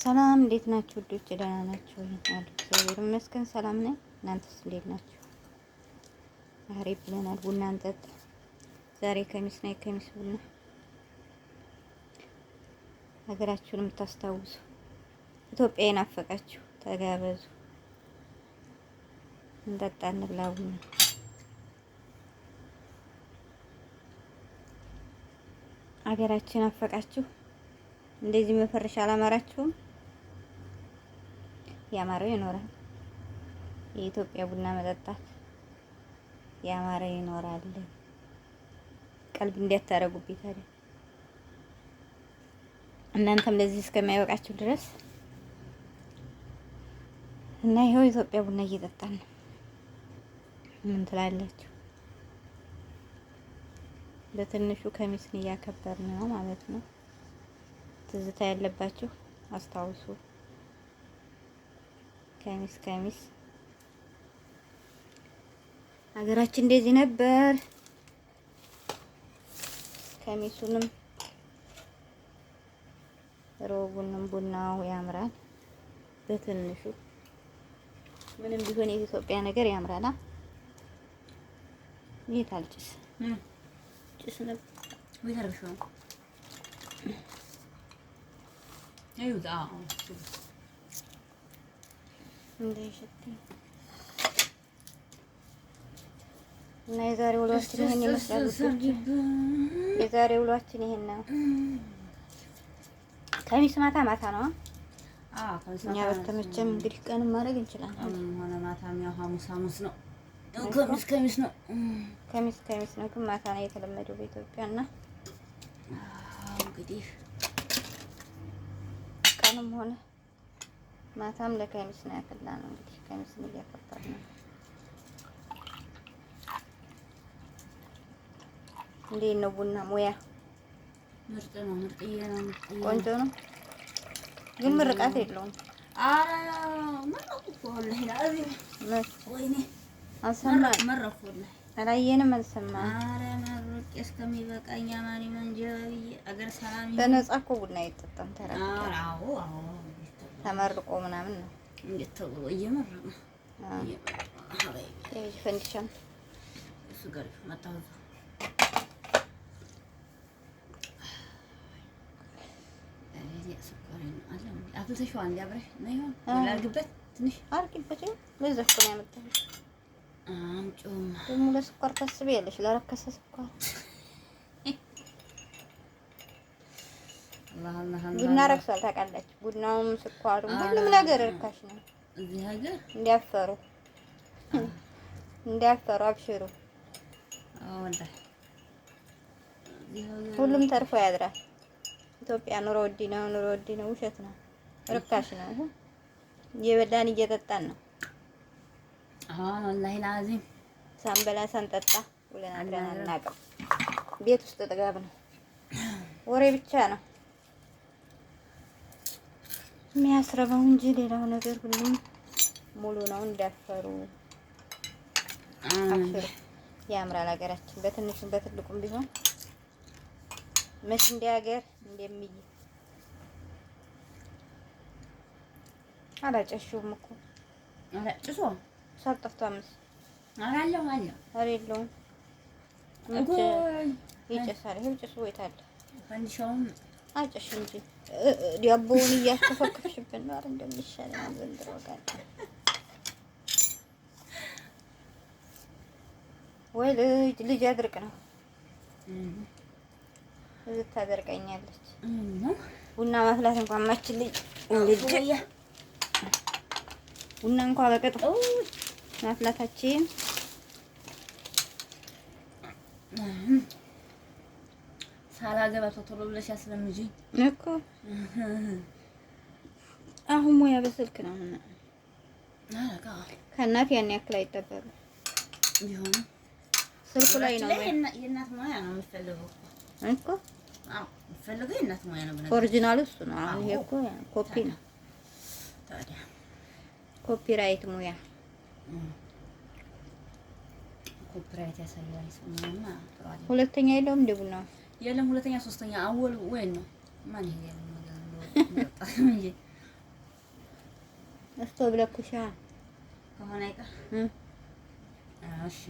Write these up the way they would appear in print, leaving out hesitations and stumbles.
ሰላም እንዴት ናችሁ ውዶች? ደህና ናችሁ? እግዚአብሔር ይመስገን ሰላም ነኝ። እናንተስ እንዴት ናችሁ? አሪፍ ብለናል። ቡና እንጠጣ ዛሬ ከሚስ ነው፣ የከሚስ ቡና። ሀገራችሁን የምታስታውሱ፣ ኢትዮጵያ የናፈቃችሁ ተጋበዙ። እንጠጣ፣ እንብላ ቡና። ሀገራችን ናፈቃችሁ? እንደዚህ መፈረሻ አላማራችሁም? ያማረው ይኖራል። የኢትዮጵያ ቡና መጠጣት ያማረ ይኖራል። ቀልብ እንዲያታረጉብኝ ታዲያ እናንተም ለዚህ እስከሚያበቃችሁ ድረስ እና ይኸው ኢትዮጵያ ቡና እየጠጣን ነው። ምን ትላላችሁ? በትንሹ ከሚስን እያከበርን ነው ማለት ነው። ትዝታ ያለባችሁ አስታውሱ። ከሚስ ከሚስ ሀገራችን እንደዚህ ነበር። ከሚሱንም ሮቡንም ቡናው ያምራል። በትንሹ ምንም ቢሆን የኢትዮጵያ ነገር ያምራል። የት አልጭስ ጭስ ነበር። እንዳይሸተኝ እና የዛሬ ውሏችን ይሄን ይመስላል። የዛሬ ውሏችን ይሄን ነው። ከሚስ ማታ ማታ ነው። እኛ በተመቸም እንግዲህ ቀንም ማድረግ እንችላለን። ሆነ ማታም ያው ሐሙስ ሐሙስ ነው። ከሚስ ከሚስ ነው። ከሚስ ከሚስ ነው፣ ግን ማታ ነው የተለመደው በኢትዮጵያ እና እንግዲህ ቀንም ሆነ ማታም ለከሚስ ነው ያፈላ ነው። እንግዲህ ከሚስን እያከበርን ነው። እንዴት ነው ቡና ሙያ? ምርጥ ነው። ምርጥዬ ነው። ምርጥዬ ቆንጆ ነው፣ ግን ምርቃት የለውም። ኧረ መረቁ እኮ ወላሂ ለአዚም ወይኔ አልሰማንም፣ መረኩ ወላሂ አላየንም፣ አልሰማንም። ኧረ መርቄ እስከሚበቃኝ አማኒ መንጀባ ብዬ አገር ሰላም ይሁን። በነፃ እኮ ቡና አይጠጣም። ተራ ኧረ አዎ አዎ ተመርቆ ምናምን ነው። እንዴት ተብሎ እየመረቀ እየመረቀ ይሄ ፈንዲሻም እሱ ጋር መጣሁ። አፍልተሽዋል እንደ አብረሽ ነው ይሆን ላድርግበት ትንሽ አድርጊበት። ለዛ እኮ ነው ያመጣሁት። አምጪውማ ደግሞ ለስኳር ታስቢያለሽ፣ ለረከሰ ስኳር። ቡና ረክሷል ታውቃላችሁ። ቡናውም ስኳሩም ሁሉም ነገር ርካሽ ነው። እዚህ ሀገር እንዲያፈሩ እንዲያፈሩ አብሽሩ። ሁሉም ተርፎ ያድራል። ኢትዮጵያ ኑሮ ውድ ነው፣ ኑሮ ውድ ነው። ውሸት ነው፣ ርካሽ ነው። እየበላን እየጠጣን ነው። ወላሂ ለአዚም ሳንበላ ሳንጠጣ ውለን አድረን አናውቅም። ቤት ውስጥ ጥጋብ ነው፣ ወሬ ብቻ ነው የሚያስረበው እንጂ ሌላው ነገር ሁሉም ሙሉ ነው። እንዳፈሩ አብሽሩ። ያምራል ሀገራችን በትንሹም በትልቁም ቢሆን መች እንደ ሀገር እንደሚይ አላጨሽውም እኮ ጭሶ እሳት ጠፍቶ አምስት ኧረ አለው አለው ኧረ የለውም ይጨሳል። ይኸው ጭሱ ወይት አለ ፈንዲሻውም አጨሽ እንጂ ዳቦውን እያከፈከፍሽብን ነው። ኧረ እንደሚሻለን ዘንድሮ ጋር ወይ ልጅ ልጅ አድርቅ ነው እዚህ ታደርቀኛለች። ቡና ማፍላት እንኳን ማችል ልጅ ቡና እንኳን በቅጡ ማፍላታችን ሳላገባ ቶሎ ብለሽ አስለምጂኝ እኮ። አሁን ሙያ በስልክ ነው። ከእናት ያን ያክል አይጠበቅም። ስልኩ ላይ ነው። የእናት ሙያ ነው የምትፈልገው እኮ። አዎ የምትፈልገው የእናት ሙያ ነው። original ኡ እሱ ነው። አሁን ይሄ እኮ ኮፒ ነው። ታዲያ copyright ሙያ copyright ያሳያል። ስሙማ ጥሩ አይደለም። ሁለተኛ የለውም እንደ ቡና የለም ሁለተኛ ሶስተኛ አወል ወይ ነው ማን ይሄ ያለው እስቶብ ለኩሻ ከሆነ አይቀር እሺ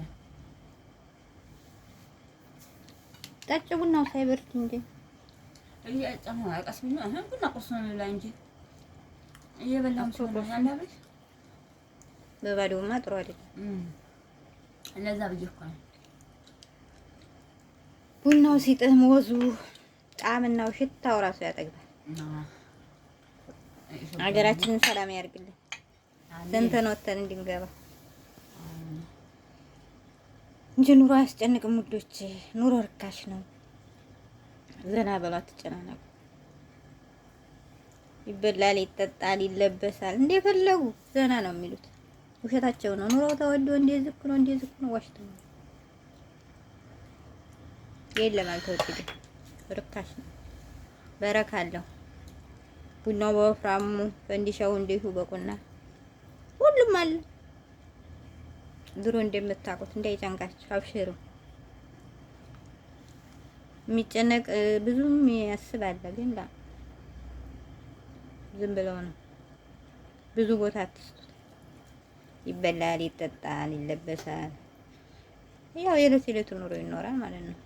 ጠጭ ቡናው ሳይበርድ እንጂ እየጠጣሁ ነው። ቀስ ብሎ ቡና ቁርስ ነው እንብላ እንጂ እየበላሁ ሲሆን ያላበሽ በባዶማ ጥሩ አይደለም። ለዛ ብዬ እኮ ነው። ቡናው ሲጥም ወዙ ጣዕምናው ሽታው ራሱ ያጠግባል። ሀገራችንን ሰላም ያርግልን። ዘንተን ወተን እንድንገባ እንጂ ኑሮ አያስጨንቅም ውዶች። ኑሮ ርካሽ ነው። ዘና በሉ፣ አትጨናነቁ። ይበላል፣ ይጠጣል፣ ይለበሳል እንደፈለጉ ዘና ነው የሚሉት። ውሸታቸው ነው። ኑሮ ተወዶ እንደዚህ ነው እንደዚህ ነው ዋሽተው ነው። የለም አልተወደደም፣ ርካሽ ነው። በረካ አለው። ቡናው በወፍራሙ ፈንዲሻው እንዲሁ በቁና ሁሉም አለ። ድሮ እንደምታውቁት እንዳይጨንቃችሁ አብሽሩ። የሚጨነቅ ብዙም ያስባል፣ ግን ላ ዝም ብለው ነው። ብዙ ቦታ አትስጡት። ይበላል፣ ይጠጣል፣ ይለበሳል። ያው የዕለት የዕለቱ ኑሮ ይኖራል ማለት ነው።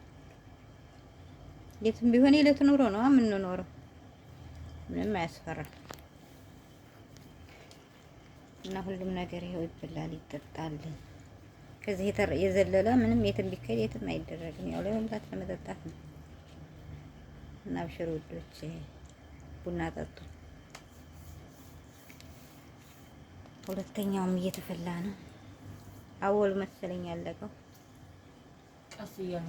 የትም ቢሆን የዕለት ኑሮ ነው የምንኖረው። ምንም አያስፈራም። እና ሁሉም ነገር ይኸው ይበላል፣ ይጠጣል። ከዚህ የዘለለ ምንም የትም ቢከድ የትም አይደረግም። ያው ለመብላት ለመጠጣት ነው። እና አብሽሩ ውዶች፣ ቡና ጠጡ። ሁለተኛውም እየተፈላ ነው። አወሉ መሰለኝ ያለቀው። ቀስ እያሉ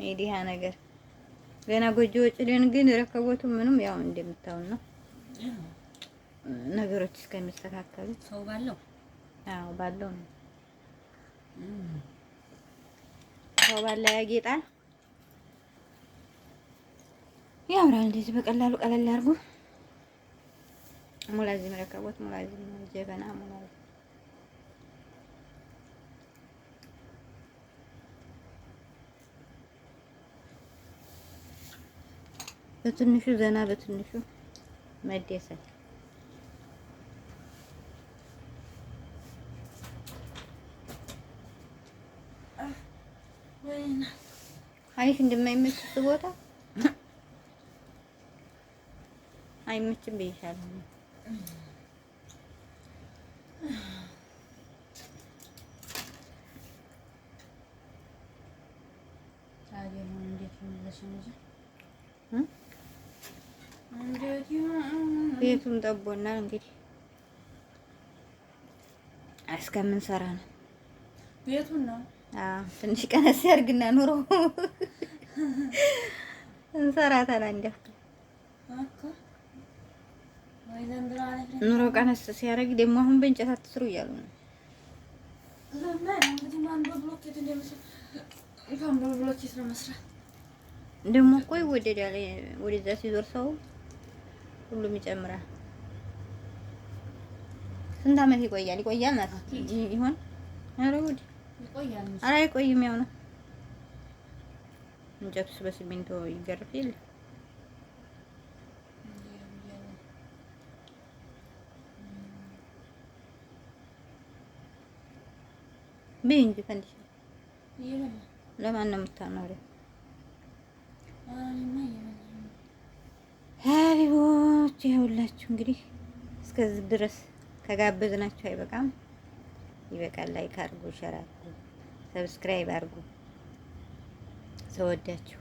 የዲሃ ነገር ገና ጎጆ ወጭ ግን ረከቦቱ ምንም ያው እንደምታውን ነው። ነገሮች እስከሚስተካከሉ ሰው ባለው አዎ ባለው ነው። ሰው ባለው ያጌጣል፣ ያምራል። እንደዚህ በቀላሉ ቀለል አድርጎ ሙላዚም ረከቦት፣ ሙላዚም ጀበና፣ ሙላዚም በትንሹ ዘና በትንሹ መደሰት። አሪፍ እንደማይመች እሱ ቦታ አይመችም ብዬሻለሁ። ቤቱም ጠቦናል። እንግዲህ እስከምንሰራ ነው ቤቱን ነው። አዎ ትንሽ ቀነስ ያርግና ኑሮ እንሰራታል። አንድ ኑሮ ቀነስ ሲያደርግ ደግሞ አሁን በእንጨት አትስሩ እያሉ ነው። ደግሞ እኮ ይወደዳል። ወደዛ ሲዞር ሰው ሁሉም ይጨምራል። ስንት ዓመት ይቆያል? ይቆያል ማለት ይሆን? ኧረ ጉድ! ኧረ አይቆይም። ያው ነው እንጨቱስ በሲሚንቶ ይገርፍ የለ ብይ እንጂ ፈንዲሻ ለማን ነው የምታኖሪው? ሀቢቦች ይኸውላችሁ እንግዲህ እስከዚህ ድረስ ከጋበዝናችሁ አይበቃም? ይበቃል። like አድርጉ፣ share አድርጉ፣ subscribe አድርጉ። ሰወዳችሁ